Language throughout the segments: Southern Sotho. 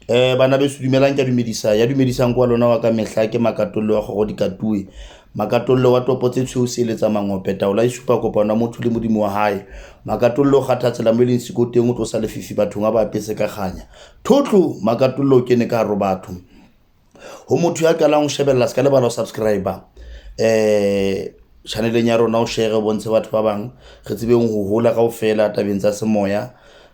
Bana beso dumelang, ke a dumedisa. Ya dumedisang kwa lona wa ka mehla ke Makatollo wa kgoro dikatuwe. Makatollo wa topo tse tshweu seeletsa mangope. Taola e supa kopano ya motho le modimo wa hae. Makatollo o kgatha tsela mo e leng siko teng, o tlosa lefifi bathong a ba apese ka kganya. Thotlo Makatollo o kene ka hare ho batho. Ho motho ya qalang ho shebella se ka lebala ho subscribe channeleng ya rona, o share, o bontshe batho ba bang, re tsebeng ho hola kaofela tabeng tsa semoya,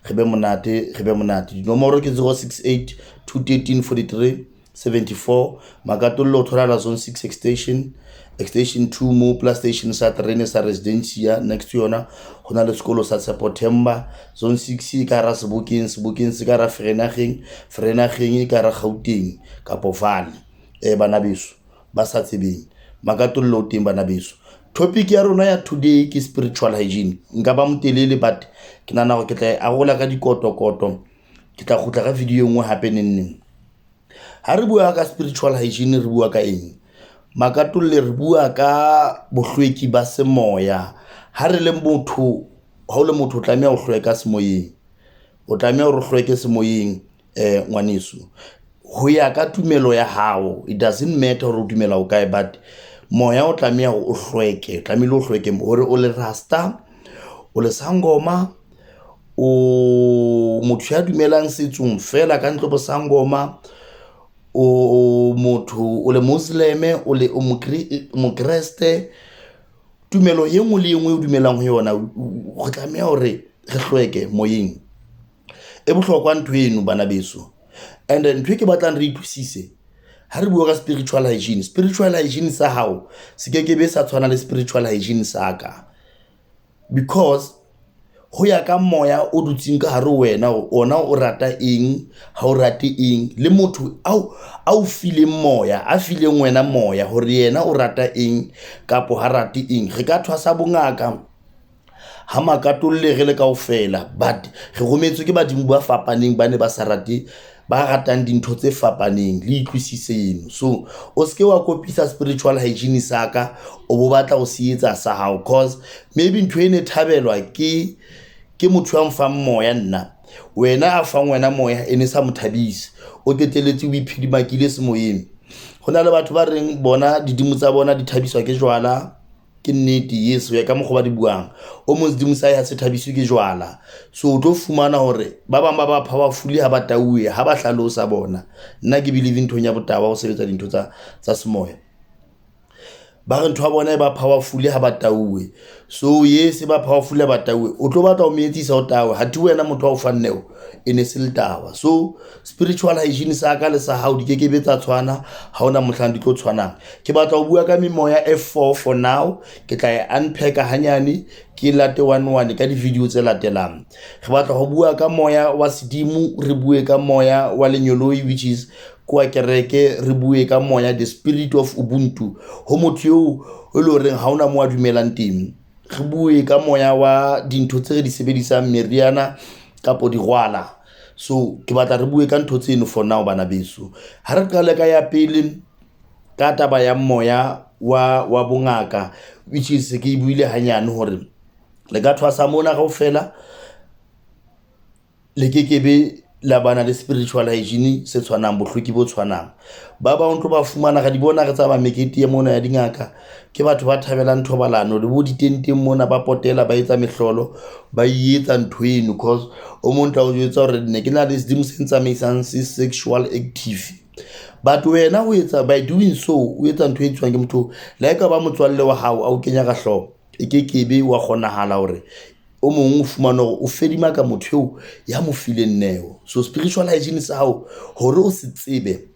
re be monate, re be monate. Dinomoro ke 068 213 43 74. Makatollo o tholahala Zone 6 Extension, Extension 2 mo plus station sa terene sa Residencia. Next to yona ho na le sekolo sa Tshepo Themba. Zone 6 e ka hara Sebokeng, Sebokeng se ka hara Vereeniging, Vereeniging e ka hara Gauteng kapo Vaal. Bana beso ba sa tsebeng, Makatollo o teng bana beso. Topic ya rona ya today ke spiritual hygiene. Nka ba motelele, but ke nahana hore ke tla e arola ka dikotokoto. Ke tla kgutla ka video e nngwe hape neng neng. Ha re bua ka spiritual hygiene, re bua ka eng? Makatolle, re bua ka bohlweki ba semoya. Ha re le motho, ha o le motho o tlameha ho hlweka semoyeng. O tlameha hore o hlweke semoyeng, ngwaneso. Ho ya ka tumelo ya hao, it doesn't matter hore o dumela ho kae, but moya o tlameha hore o hlweke, tlamehile o hlweke hore o le rasta, o le sangoma, o motho ya dumelang setsong fela ka ntlo bo sangoma, o motho o le Muslim, o le o Mokreste, tumelo e nngwe le e nngwe o dumelang ho yona, re tlameha hore re hlweke moyeng. E bohlokwa ntho eno bana beso. And ntho e ke batlang re utlwisise ha re bua ka spiritual hygiene, spiritual hygiene sa hao se ke ke be sa tshwana le spiritual hygiene sa ka, because ho ya ka moya o dutseng ka hare ho wena, ona o rata eng, ha o rate eng, le motho ao a o fileng moya, a fileng wena moya hore yena o rata eng kapo ha rate eng. Re ka thwasa bongaka ha Makatolle re le kaofela, but re rometswe ke badimo ba fapaneng, ba ne ba sa rate, ba ratang dintho tse fapaneng. Le utlwisise eno. So o seke wa kopisa spiritual hygiene sa ka, o bo batla ho se etsa sa hao, cause maybe ntho e ne thabelwa ke motho ya mfang moya nna, wena a fang wena moya e ne sa mo thabise, o qetelletse o iphedimakile semoyeng. Ho na le batho ba reng bona didimo tsa bona di thabiswa ke jwala. Ke nnete, yes, ho ya ka mokgwa ba di buang. O mong sedimo sa hae ha se thabiswe ke jwala. So o tlo fumana hore ba bang ba ba powerful ha ba tauwe, ha ba hlalosa bona. Nna ke believe nthong ya botawa, ho sebetsa dintho tsa semoya. Ba re ntho ya bona e ba powerful ha ba tauwe. So yes, e ba powerful ha ba tauwe. O tlo batla ho mo etsisa o tawe, ha thi wena motho wa o fang neo e ne se le tawa. So spiritual hygiene sa ka le sa hao di kekebe tsa tshwana, ha hona mohlang di tlo tshwanang. Ke batla ho bua ka memoya e four for now. Ke tla e unpack hanyane, ke late one one ka di-video tse latelang. Re batla ho bua ka moya wa sedimo, re bue ka moya wa lenyoloi, which is kwa kereke, re bue ka moya the spirit of Ubuntu, ho motho eo e le horeng ha hona mo a dumelang teng. Re bue ka moya wa dintho tse re di sebedisang, meriana kapo dirwala. So ke batla re bue ka ntho tseno for now bana beso. Ha re qale ka ya pele, ka taba ya moya wa bongaka, which is ke e buile hanyane hore le ka thwasa mona kaofela, le kekebe la bana le spiritual hygiene se tshwanang, bohlweki bo tshwanang. Ba bang tlo ba fumana re di bona re tsamaya mekete ya mona ya dingaka, ke batho ba thabelang thobalano le bo ditenteng mona, ba potela, ba etsa mehlolo, ba etsa ntho eno, cause o mong tla o jwetsa hore ne ke na le sedimo se ntsamaisang se sexual active. But wena o etsa, by doing so o etsa ntho e tswang ke motho, le ha e ka ba motswalle wa hao a o kenya ka hlooho, e kekebe wa kgonahala hore o mong o fumane hore o fedima ka motho eo ya mo fileng neo. So spiritual hygiene sa hao hore o se tsebe,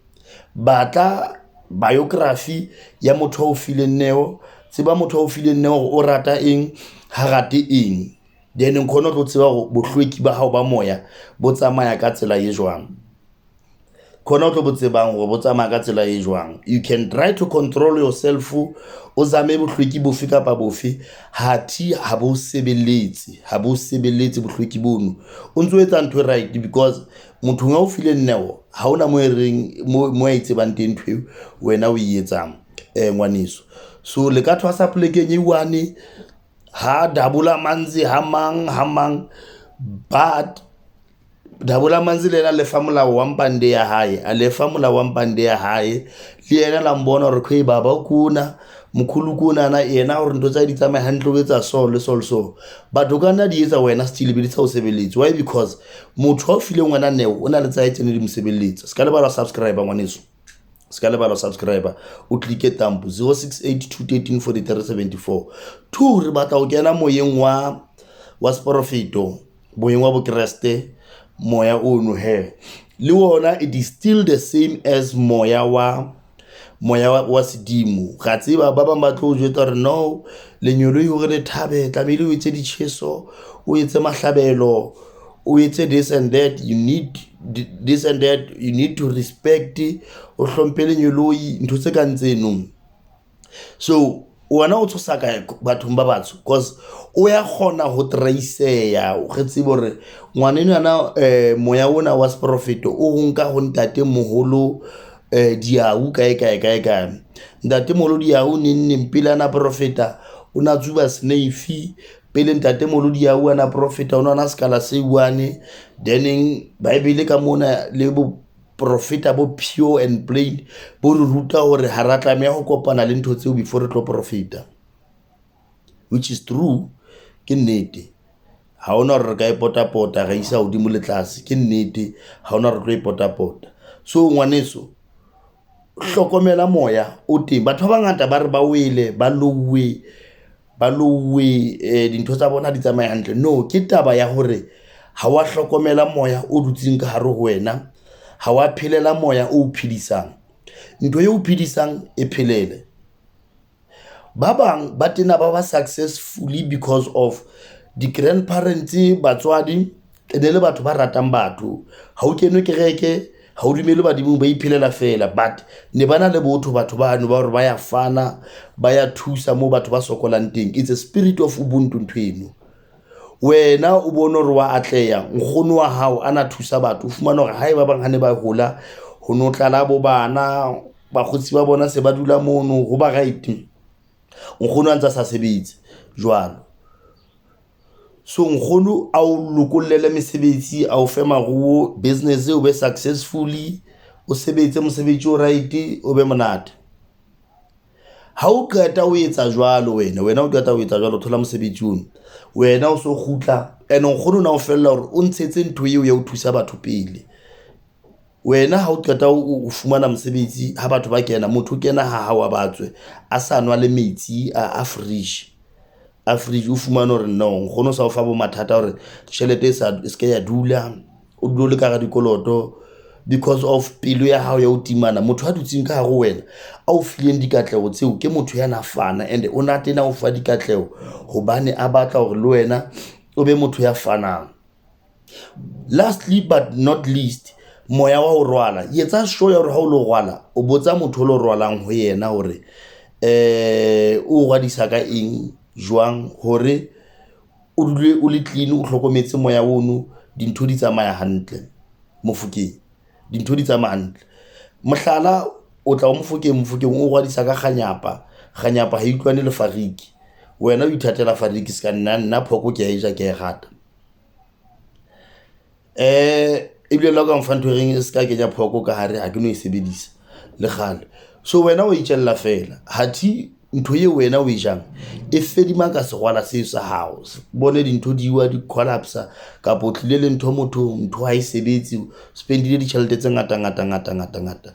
batla biography ya motho ao fileng neo, tseba motho ao fileng neo hore o rata eng, ha rate eng, then khona o tlo tseba hore bohlweki ba hao ba moya bo tsamaya ka tsela e jwang. Khona o tlo bo tsebang hore bo tsamaya ka tsela e jwang. You can try to control yourself, o zame bohlweki bofe kapa bofe, hathi ha bo sebeletse, ha bo sebeletse bohlweki bono. O ntso etsa ntho e right, because motho a o fileng neo ha hona mo e reng mo a e tsebang teng ntho eo wena o e etsang, ngwaneso. So le ka thwasa polekeng e one, ha dabola mantse ha mang ha mang, but Dabola Manzi le yena a lefa molao wa mpande ya hae, a lefa molao wa mpande ya hae. Le yena la mbona hore khe baba o kuna, mkhulu kunana yena hore ntho tsa hae di tsamaye hantle, o etsa so le so le so. But o ka nna di etsa wena still be di sa o sebeletse. Why? Because motho a o fileng wena neo o na le tsa hae tse ne di mo sebeletsa. Se ka lebala ho subscribe ngwaneso. Se ka lebala ho subscribe, o click-e thumb 068 213 43 74. Two, re batla ho kena moyeng wa seporofeto, moyeng wa bokreste, moya ono he. Le wona it is still the same as moya wa sedimo. Ra tseba ba bang ba tlo o jwetsa hore no, lenyoloi hore le thabe tlamehile o etse ditjheso, o etse mahlabelo, o etse this and that, you need this and that, you need to respect, o hlomphe lenyoloi, ntho tse kang tseno. So wena o tshosa kae bathong ba batsho? Cause o ya kgona ho trace-eya, re tsebe hore ngwanenwana moya ona wa seporofeto o nka ho ntate moholo Diau kae kae kae kae. Ntate moholo Diau neng neng pele ana profeta o na tsuba sneifi, pele ntate moholo Diau ana profeta o nwa sekala se one. Then Bible ka mona le boprofeta bo pure and plain bo re ruta hore ha ra tlameha ho kopana le ntho tseo before re tlo profeta, which is true, ke nnete. Ha hona hore re ka e potapota ra isa hodimo le tlase, ke nnete, ha hona hore re tlo e potapota. So ngwaneso, hlokomela moya o teng. Batho ba bangata ba re ba wele, ba louwe, ba louwe dintho tsa bona di tsamaye hantle. No, ke taba ya hore ha wa hlokomela moya o dutseng ka hare ho wena, ha wa phelela moya o phedisang. Ntho e o phedisang e phelele. Ba bang ba tena ba ba successfully because of di-grandparents, batswadi e ne le batho ba ratang batho. Ha o kenwe kereke, ha o dumele badimong, ba iphelela fela, but ne ba na le botho batho bano ba hore ba ya fana, ba ya thusa moo batho ba sokolang teng. It's a spirit of ubuntu ntho eno. Wena o bone hore wa atleha, nkgono wa hao a na thusa batho, o fumana hore hae ba bang ha ne ba hola ho no tlala bo bana, bakgotsi ba bona se ba dula mono, ho ba right. Nkgono a ntse a sa sebetse jwalo. So nkgono a o lokollele mesebetsi, a o fe maruo, business o be successfully, o sebetse mosebetsi o right, o be monate. Ha o qeta ho etsa jwalo wena, wena o qeta ho etsa jwalo, o thola mosebetsi ono. Wena o so kgutla, ene nkgono na o fella hore o ntshetse ntho eo ya ho thusa batho pele. Wena ha o qeta o fumana mosebetsi, ha batho ba kena, motho o kena ha hao a batswe, a sa nwa le metsi a fridge. A fridge o fumane hore no, nkgono o sa o fa bo mathata hore tjhelete e sa e se ke ya dula, o dule o le ka hara dikoloto because of pelo ya hao ya ho timana. Motho a dutseng ka hare ho wena, a o fileng dikatleho tseo, ke motho ya na fana and o na tena o fa dikatleho hobane a batla hore le wena o be motho ya fanang. Lastly but not least, moya wa ho rwala. Etsa sure ya hore ha o lo rwala, o botsa motho o lo rwalang ho yena hore o rwadisa ka eng, jwang, hore o dule o le clean, o hlokometse moya ono, dintho di tsamaya hantle Mofokeng. Dintho di tsamaya hantle. Mohlala, o tla ho Mofokeng, Mofokeng o rwadisa ka kganyapa. Kganyapa ha e utlwane le fariki. Wena o ithatela fariki ska nna, nna phoko ke a e ja, ke a e rata. Ebile le ha o ka mfa ntho e reng e ska kenya phoko ka hare, ha ke no e sebedisa le kgale. So wena o itjella fela, hathe ntho eo wena o e jang e fedima ka serwala seo sa hao. Bone dintho di wa di collapse-a, kapa o tlile le ntho mothong, ntho ha e sebetse, o spend-ile ditjhelete tse ngata ngata ngata ngata ngata.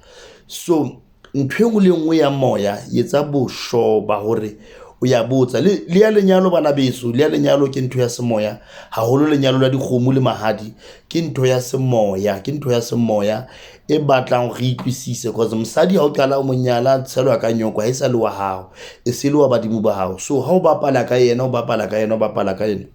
So ntho e nngwe le nngwe ya moya etsa bosho ba hore o ya botsa. Le ya lenyalo bana beso, le ya lenyalo ke ntho ya semoya, haholo lenyalo la dikgomo le mahadi ke ntho ya semoya, ke ntho ya semoya e batlang re utlwisise. Cause mosadi ha o qala o mo nyala, tshelwa ka nyoko, ha e sa le wa hao, e se le wa badimo ba hao. So ha o bapala ka yena, o bapala ka yena, o bapala ka yena,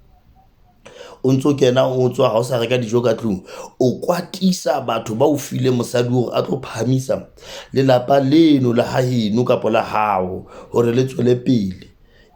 o ntso kena o tswa, ha o sa reka dijo ka tlung, o kwatisa batho ba o fileng mosadi hore a tlo phahamisa lelapa leno la haheno kapa la hao hore le tswele pele.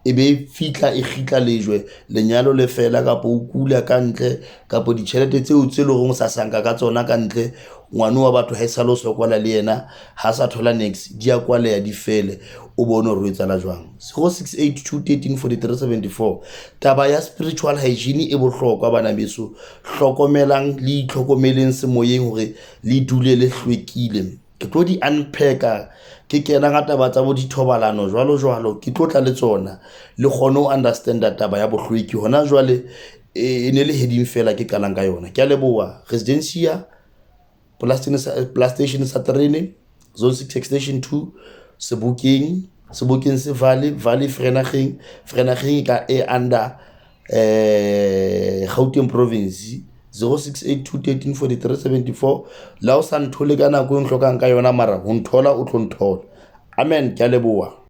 E be e fihla e kgitla lejwe, lenyalo le fela kapa o kula ka ntle kapa ditjhelete tseo tse leng hore o sa sanka ka tsona ka ntle. Ngwano wa batho ha e sale o sokola le yena ha sa thola niks, di a kwaleha di fele. O bone hore o etsahala jwang. 0682 13 43 74. Taba ya spiritual hygiene e bohlokwa bana beso. Hlokomelang le itlhokomeleng semoyeng hore le dule le hlwekile. Ke tlo di unpack-a ke kena ka taba tsa bo dithobalano jwalo jwalo. Ke tlo tla le tsona le kgone ho understand-a taba ya bohlweki. Hona jwale e ne le heading fela ke qalang ka yona. Ke a leboha. Residencia Station sa terene Zone 6 Extension 2 Sebokeng, Sebokeng se Valley, Valley Vereeniging, Vereeniging e ka e under Gauteng province. 0682 13 43 74. Le ha o sa nthole ka nako e nhlokang ka yona, mara ho nthola o tlo nthola. Amen, ke a leboha.